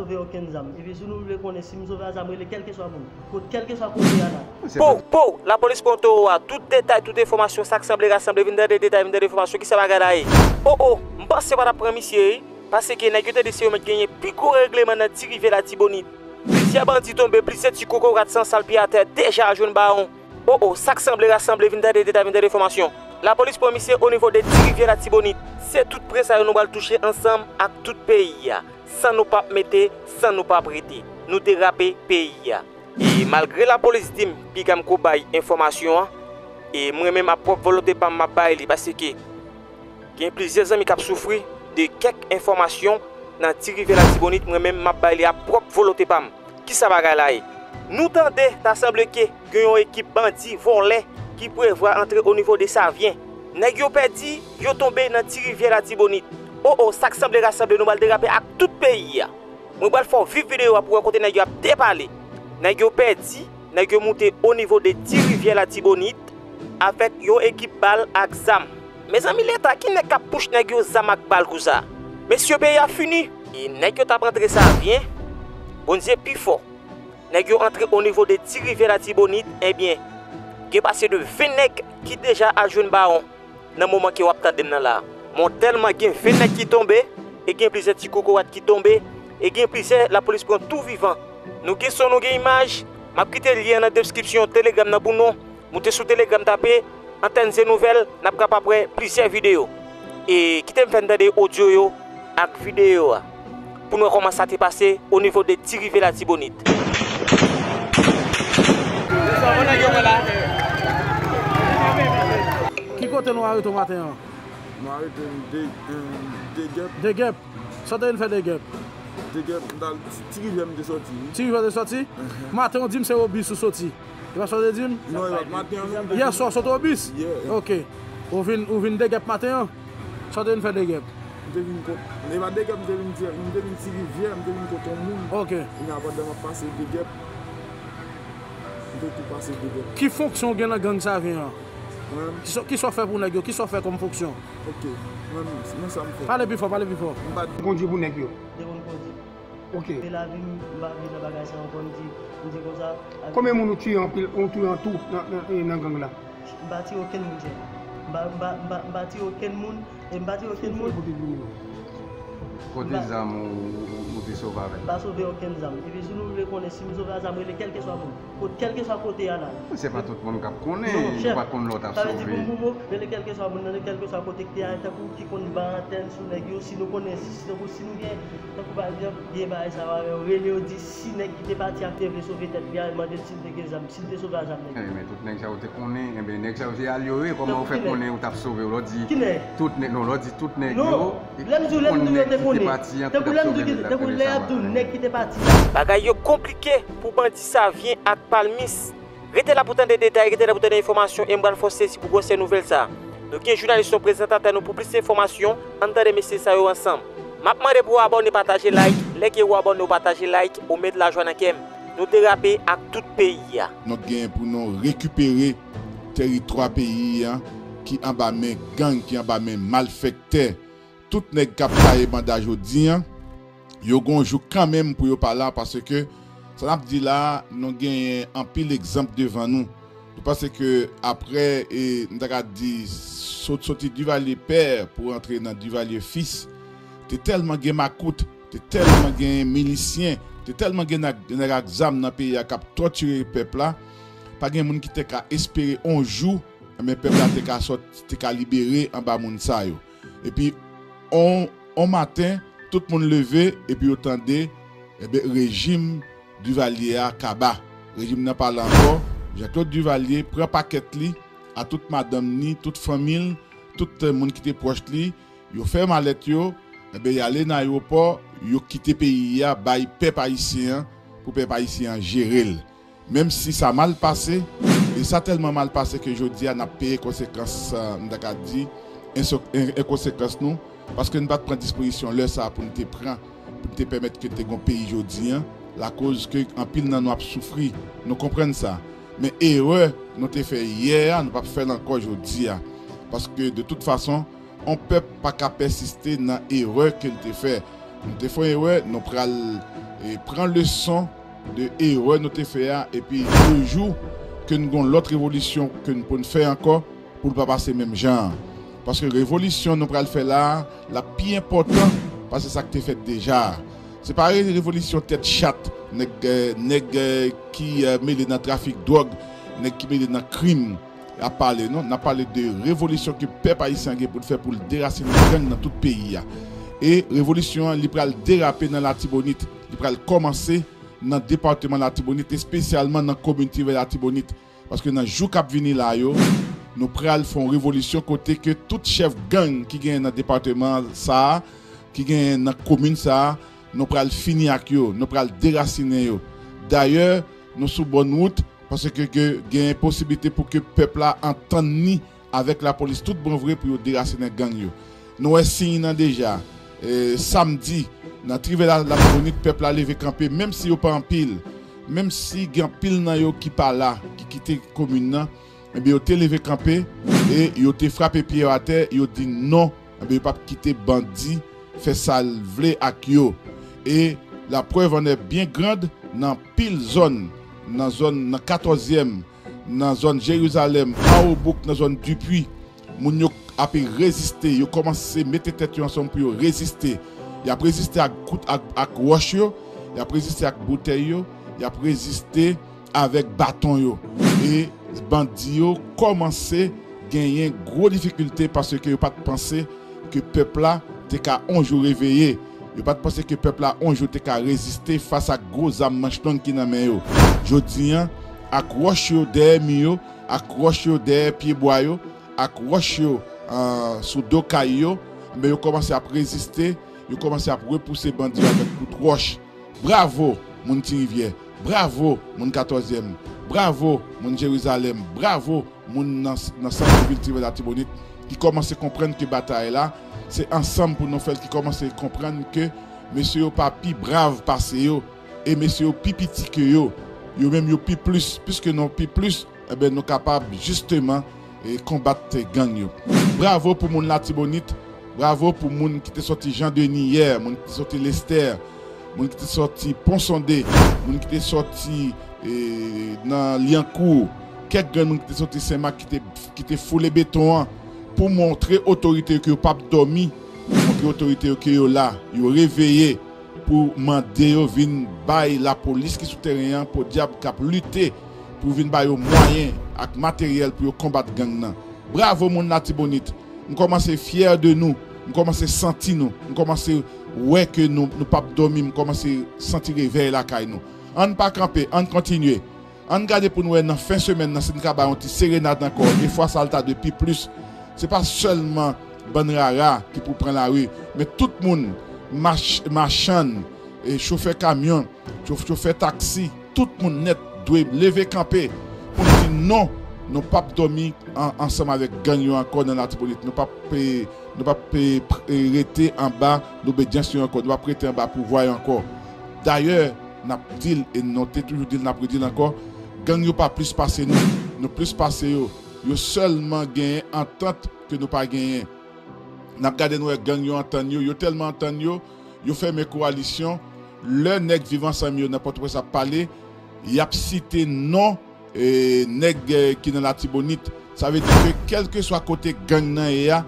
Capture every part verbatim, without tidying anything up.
Sove okenn zam. Epi si nou vle konnen si m sove a zam, rele kèlkeswa moun. Kot, kèlkeswa kote a la. Pow, pow! Lapolis pran towo a. Tout detay, tout enfòmasyon, sa k sanble rasanble, vin tande detay, vin tande enfòmasyon, kisa bagay la ye? O, o, m panse yo pa t ap pran misye, wi. Paske nèg yo tande se yo mèt genyen pi gwo règleman nan Ti Rivyè Latibonit. Plizyè bandi tonbe, plizyè ti kokorat san sal pye atè deja jwenn bawon. O, o, sa k sanble rasanble, vin tande detay, vin tande enfòmasyon. Lapolis pran misye onivo de Ti Rivyè Latibonit. Se tout pwen sa yo nou pral touche ansanm ak tout peyi a, san nou p ap mete, san nou p ap rete. Nou derape peyi a. E malgre lapolis di m piga m ko bay enfòmasyon an, e mwen menm ap pwòp volonte pa m m ap bay li, paske gen plizyè zanmi k ap soufri de kèk enfòmasyon nan Ti Rivyè Latibonit, mwen menm m ap bay li ap pwòp volonte pa m. Kisa bagay la ye? Nou tande ta sanble ke gen yon ekip bandi vòlè ki prevwa antre onivo de Savyen. Nèg yo pèdi, yo tonbe nan Ti Rivyè Latibonit. O, o, sa k sanble rasanble, nou pral derape ak tout peyi a. Mwen pral fè w viv videyo a pou w wè kote nèg yo ap depale. Nèg yo pèdi, nèg yo moute onivo de Ti Rivyè Latibonit avèk yon ekip bal ak zam. Mezanmi, Leta, ki nèg k ap pouch nèg yo zam ak bal konsa? Mesye, peyi a fini. E nèg yo t ap antre Savyen, Bondye pi fò. Nèg yo antre onivo de Ti Rivyè Latibonit, ebyen, gen pase de ven nèg ki deja al jwenn bawon nan moman ke w ap tande m nan la a. Bon, tèlman gen ven nèg ki tonbe, e gen plizyè ti kokorat ki tonbe, e gen plizyè lapolis pran tou vivan. Nou gen son, nou gen imaj, m ap kite lyen an nan deskripsyon Telegram nan pou nou. Moute sou Telegram, tape Antèn Se Nouvèl, n ap kapab wè plizyè videyo. E kite m fè n tande odyo yo ak videyo a pou nou wè kòman sa te pase onivo de Ti Rivyè Latibonit. Ki kote nou arete w maten an? Nou arete m de, em, Degèp. Degèp? Sa w te vin fè Degèp? Degèp, m t al Ti, Ti Rivyè m te sòti, wi. Ti Rivyè w te sòti? Maten w di m se Obis ou soti. E pa sa w te di m? Non, e pa maten an menm. Yè swa w sot Obis? Yeah. Ok. Ou vin, ou vin Degèp maten an? Sa w te vin fè Degèp? M te vin kot, e pa Degèp, m te vin di, m te vin Ti Rivyè, m te vin kot yon moun. Ok. Kounye a pandan m ap pase Degèp, m te tou pase Degèp. Ki fonksyon w gen nan gang Savyen an? Mwen menm? Kisa, kisa w fè pou nèg yo? Kisa w fè kòm fonksyon? Ok. Mwen menm, mwen sa m fè. Pale pi fò, pale pi fò. M pa t kondui pou nèg yo. Te konn kondui. Ok. E lavi m, m pa vle nan bagay sa ankò, m di, m di konsa. Konbyen moun ou tiye anpil, ou tiye an tou nan, nan, nan gang la? M pa tiye okenn moun, chèf. M pa, m pa, m pa, m pa tiye okenn moun, e m pa tiye okenn moun. Kote zam ou, ou, ou te sove avè l? M pa sove okenn zam. Epi si nou vle konnen si m sove a zam, rele kèlkeswa moun. Kot, kèlkeswa kote a la. Se pa tout moun k ap konnen, ou pa t konn lè w t ap sove. Sa vle di pou m, pou m, rele kèlkeswa moun nan, kèlkeswa kote k te a, tankou ki konn bay antèn sou nèg yo, si nou konnen, si, si, tankou si nou gen, tankou pa egzanp, gen bagay sa yo, rele yo, di si nèg ki te pati a te vle sove tèt li a, mande l si l te gen zam, si l te sove a zam nèg yo. Eh, men tout nèg sa yo te konnen, enben nèg sa yo se alye yo ye, kòman ou fè konnen ou t ap sove yo, lè w di tout nèg, non, lè w di tout nèg yo, lè m di w, lè m di w yo te konnen, tankou lè m di w, tankou lè y ap di w nèg ki te pati a. Bagay yo konplike pou bandi Savyen ak Palmis. Rete la pou tande detay, rete la pou tande enfòmasyon e m pral fè w sezi pou gwosè nouvèl sa a. Nou gen jounalis nou, prezantatè nou pou plis enfòmasyon, ann tande mesye sa yo ansanm. M ap mande pou w abòne, pataje, like, lè ke w abòne, w pataje, like, ou met lajwa nan kè m. Nou derape ak tout peyi a. Nou gen pou nou rekipere teritwa peyi a ki anba men gang, ki anba men malfèktè. Tout nèg k ap taye banda jodi a, yo gon jou kanmenm pou yo pa la, paske sa n ap di la, nou genyen anpil egzanp devan nou. Nou panse ke aprè, e, m ta ka di, sot, soti Duvalier pè pou rantre nan Duvalier fis, te tèlman gen makout, te tèlman gen milisyen, te tèlman gen nèg, nèg ak zam nan peyi a k ap tòtire pèp la, pa gen moun ki te ka espere on jou, enben, pèp la te ka sòt, te ka libere anba moun sa yo. Epi, on, on maten, tout moun leve, epi yo tande, enben, rejim Duvalier a kaba. Rejim nan pa la ankò. Jean Claude Duvalier pran pakèt li, a tout madanm ni, tout fanmi l, tout, eh, moun ki te pwòch li, yo fè malèt yo, enben, y ale nan ayewopò, yo kite peyi a, bay pèp ayisyen an, pou pèp ayisyen an jere l. Menm si sa mal pase, e sa tèlman mal pase ke jodi a n ap peye konsekans, eh, m ta ka di, enso-, en-, enkonsekans nou, paske n pa t pran dispozisyon lè sa a pou n te pran, pou n te pèmèt ke te gon peyi jodi a, lakoz ke anpil nan nou ap soufri. Nou konprann sa. Men erè nou te fè yè a, nou p ap fè l ankò jodi a. Paske, de tout fason, on pèp pa ka pèsiste nan erè ke l te fè. Nou te fè yon erè, nou pral e, pran leson de erè nou te fè a, epi de jou ke n gon lòt revolisyon ke n pou n fè ankò, pou l pa pase menm jan an. Paske revolisyon nou pral fè la a, l ap pi enpòtan pase sa k te fèt deja a. Se pa re- revolisyon tèt chat, nèg, eh, nèg eh, ki eh, mele nan trafik dwòg, nèg ki mele nan krim ap pale, non. N ap pale de revolisyon ke pèp ayisyen an gen pou l fè pou l derasinen gang nan tout peyi a. E revolisyon an, li pral derape nan Latibonit. Li pral kòmanse nan depatman Latibonit, espesyalman nan komin Ti Rivye Latibonit. Paske nan jou k ap vini la yo, nou pral fè yon revolisyon kote ke tout chèf gang ki genyen nan depatman sa a, ki genyen nan komin sa a, nou pral fini ak yo, nou pral derasinen yo. Dayè, nou sou bòn wout, paske ke genyen posiblite pou ke pèp la antann ni avèk lapolis tout bon vre pou yo derasinen gang yo. Nou wè siy nan deja. E, samdi, nan Ti Rivye Latibonit, pèp la leve kanpe, menm si yo pa anpil, menm si gen anpil nan yo ki pa la, ki kite komin nan, ebyen, yo te leve kanpe e yo te frape pye yo atè, yo di non, ebyen, yo p ap kite bandi fè sa l vle ak yo. E laprèv an è byen grand nan anpil zòn, nan zòn, nan katòzyèm, nan zòn Jerizalèm, Awobouk, nan zòn Dipwi, moun yo ape reziste, yo kòmanse mete tèt yo ansanm pou yo reziste. Y ap reziste ak kout, ak, ak wòch yo, y ap reziste ak boutèy yo, y ap reziste avèk baton yo. E bandi yo kòmanse genyen gwo difikilte paske yo pa t panse ke pèp la te ka on jou reveye. Yo pa t panse ke pèp la on jou te ka reziste fas ak gwo zam manch long ki nan men yo. Jodi an, ak wòch yo dèyè mi yo, ak wòch yo dèyè pyebwa yo, ak wòch yo, ah, sou do kay yo, men yo kòmanse ap reziste, yo kòmanse ap repouse bandi yo avèk kout wòch. Bravo, moun Ti Rivyè! Bravo, moun katòzyèm! Bravo, moun Jerizalèm! Bravo, moun nan, nan sant vil Ti Rivye Latibonit, ki kòmanse konprann ke batay la, se ansanm pou nou fè l, ki kòmanse konprann ke mesye yo pa pi brav pase yo, e mesye yo pi piti ke yo, yo menm yo pi plis, piske nou pi plis, enben, nou kapab jisteman, e, konbat gang yo. Bravo pou moun Latibonit, bravo pou moun ki te sòti Jan Deni yè, moun ki te sòti Lestè, moun ki te sòti Pon Sonde, moun ki te sòti, e, nan Lyankou, kèk grenn moun ki te sòti Senmak ki te, ki te foule beton an pou montre otorite yo ke yo p ap dòmi, montre otorite yo ke yo la, yo reveye, pou mande yo vin bay lapolis ki sou teren an, podyab k ap lite, pou vin ba yo mwayen ak materyèl pou yo konbat gang nan. Bravo, moun Latibonit! M kòmanse fyè de nou, m kòmanse santi nou, m kòmanse wè ke nou, nou p ap dòmi, m kòmanse santi revèy lakay nou. Ann pa kanpe, ann kontinye. Ann gade pou n wè nan fen semèn nan si n ka bay yon ti serenad ankò, e fwa sa a l ta dwe pi plis. Se pa sèlman bann rara ki pou pran lari, men tout moun, mach-, machann, e chofè kamyon, cho-, chofè taksi, tout moun nèt dwe leve kanpe pou n di non, nou p ap dòmi an-, ansanm avèk gang yo ankò nan Latibonit. Nou p ap, e, nou p ap, e, pr-, e, rete anba lobedyans yo ankò. Nou p ap rete anba pouvwa yo ankò. Dayè, n ap di l, e nou te toujou di l, n ap redi l ankò, gang yo pa plis pase nou, nou plis pase yo. Yo sèlman genyen antant ke nou pa genyen. N ap gade, nou wè gang yo antann yo, yo tèlman antann yo, yo fèmen kowalisyon. Lè nèg Viv Ansanm yo nan Pòtoprens ap pale, y ap site non, e, nèg, e, ki nan Latibonit. Sa vle di ke kèlkeswa kote gang nan ye a,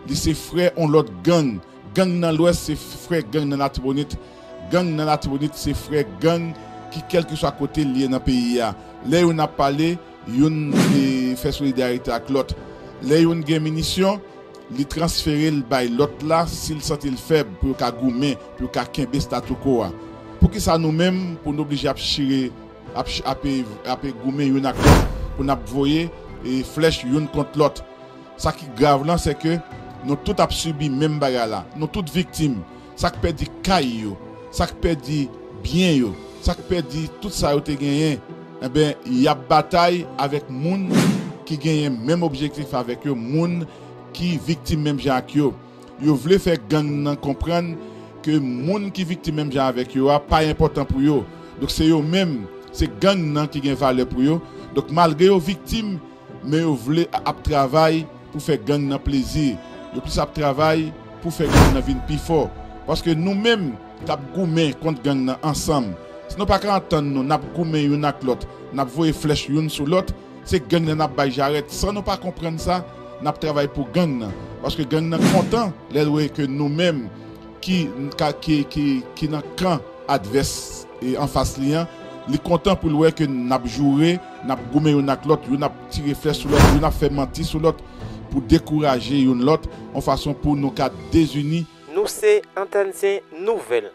li se frè yon lòt gang. Gang nan Lwès se frè gang nan Latibonit. Gang nan Latibonit se frè gang ki kèlkeswa kote l ye nan peyi a. Lè youn ap pale, youn, e, fè solidarite ak lòt. Lè youn gen minisyon, li transfere l bay lòt la, si l santi l fèb, pou yo ka goumen, pou yo ka kenbe statu quo a. Poukisa nou menm, pou n oblije ap chire, ap ch-, ape, ape goumen youn ak lòt, pou n ap voye, e, flèch youn kont lòt? Sa ki grav lan, se ke nou tout ap sibi menm bagay la. Nou tout viktim. Sa k pèdi kay yo, sa k pèdi byen yo, sa k pèdi tout sa yo te genyen, enben, y ap batay avèk moun ki genyen menm objektif avèk yo, moun ki viktim menm jan ak yo. Yo vle fè gang nan konprann ke moun ki viktim menm jan avèk yo a pa enpòtan pou yo. Donk, se yo menm, se gang nan ki gen valè pou yo. Donk, malgre yo viktim, men yo vle ap travay pou fè gang nan plezi. Yo plis ap travay pou fè gang nan vin pi fò. Paske nou menm k ap goumen kont gang nan ansanm, si nou pa ka antann nou, n ap goumen youn ak lòt, n ap voye flèch youn sou lòt, se gang nan n ap bay jarèt. San nou pa konprann sa, n ap travay pou gang nan. Paske gang nan kontan lè l wè ke nou menm ki, ka, ki, ki, ki nan kan advès e anfas li an, li kontan pou l wè ke n ap joure, n ap goumen youn ak lòt, youn ap tire flèch sou lòt, youn ap fè manti sou lòt pou dekouraje youn lòt, yon fason pou nou ka dezini. Nou se Antèn Sen Nouvèl.